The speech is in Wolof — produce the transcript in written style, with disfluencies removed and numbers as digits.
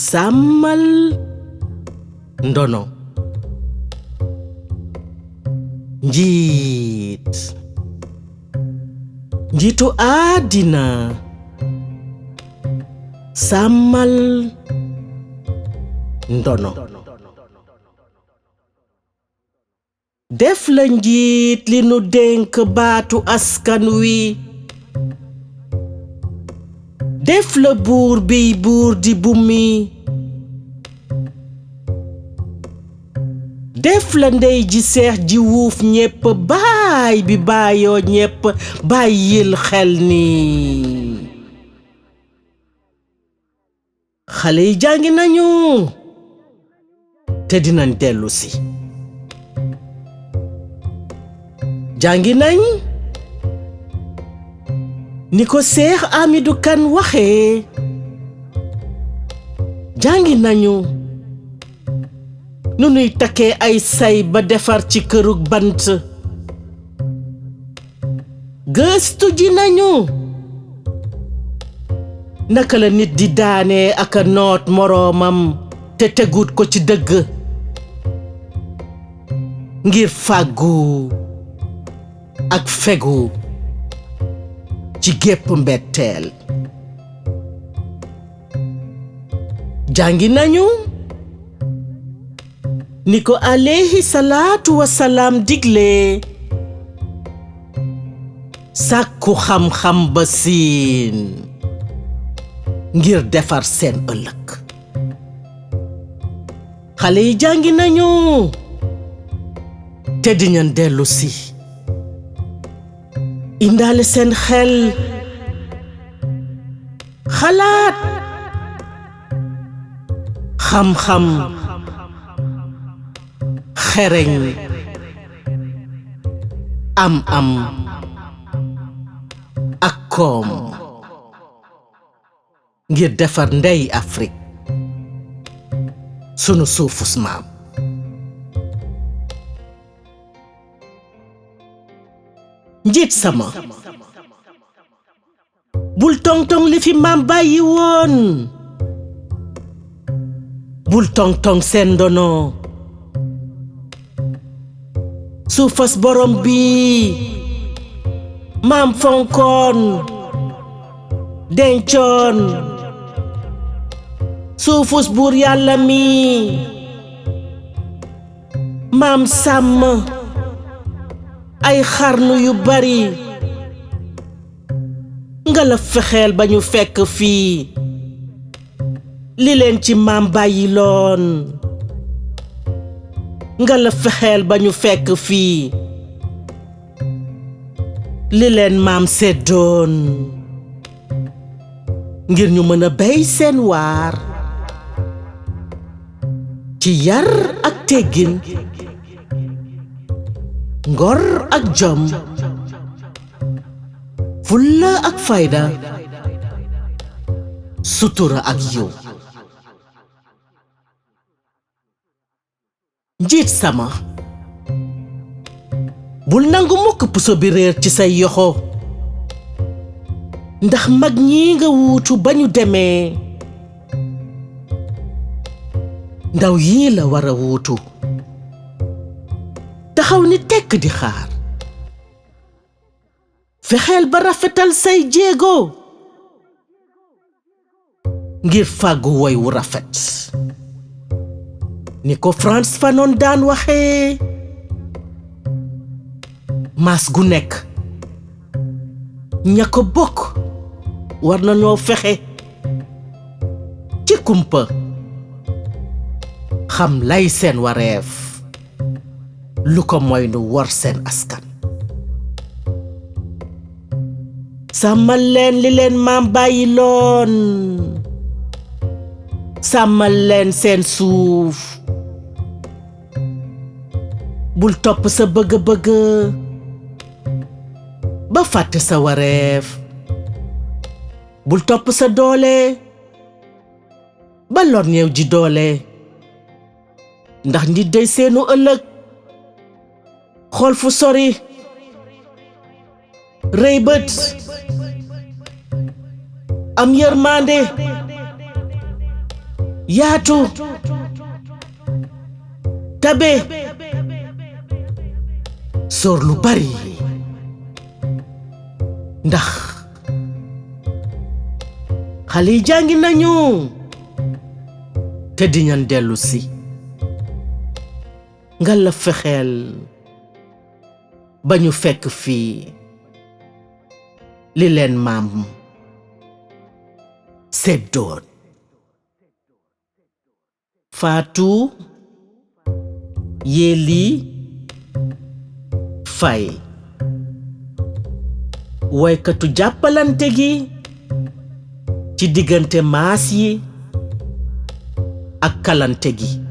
Sàmmal Ndono. Njiit. Njiitu Addinà. Sàmmal Ndono. def la njiit li nu dénk baatu askan wi. def la buur biy buur di bummi. def la ndey ji seex ji wuuf ñépp baay bi baayoo ñépp bàyyil xel ni xale yi jàngi nañu te dinañ dellu si. jàngi nañ ni ko Seex Amidou Kan waxee. jàngi nañu nu nuy takkee ay say ba defar ci kërug bant. gëstu ji nañu naka la nit di daanee ak a noot moroomam te tegut ko ci dëgg ngir fàggu ak fegu ci gépp mbetteel. jàngi nañu ni ko alayhi salaatu wa salaam digle sàkku xam-xam ba siin ngir defar seen ëllëg. xale yi jàngi nañu te dinañ dellu si indaale seen xel xalaat xam-xam xereñ am ak koom ngir defar ndey Afrique sunu suufus maam. njiit sama bul tong-tong li fi maam bàyyi woon. bul tong-tong seen ndono. suufas borom bi maam fonkoon dencoon. suufus buur yàlla mi maam sàmm ay xarnu yu bari. nga la fexeel ba ñu fekk fii li leen ci maam bàyyi loon. nga la fexeel ba ñu fekk fii li leen maam seddoon ngir ñu mën a béy seen waar ci yar ak teggin ngor ak jom fulla ak fayda sutura ak yiw. njiit sama bul nangu mukk puso bi réer ci say yoxo ndax mag ñi nga wuutu ba ñu demee ndaw yii la war a wuutu taxaw ni tekk di xaar. fexeel ba rafetal say jéego ngir fàggu woy wu rafet ni ko France Fanon daan waxee. maas gu nekk ña ko bokk war nañoo fexe ci kumpa xam lay seen wareef lu ko moy nu wor seen askan. sàmmal leen li leen maam bàyyi loon. sàmmal leen seen suuf. bul topp sa bëgg-bëgg ba fàtte sa wareef. bul topp sa doole ba lor néew ji doole. ndax nit day seenu ëllëg xool fu sori rëy bët am yërmande yaatu tabe sóor lu bari ndax xale yi jàngi nañu te diñan dellu si nga la fexeel ba ñu fekk fii li leen maam seddoon. Fatou Yelly FAYE woykatu jàppalante gi ci diggante maas yi ak kalante gi.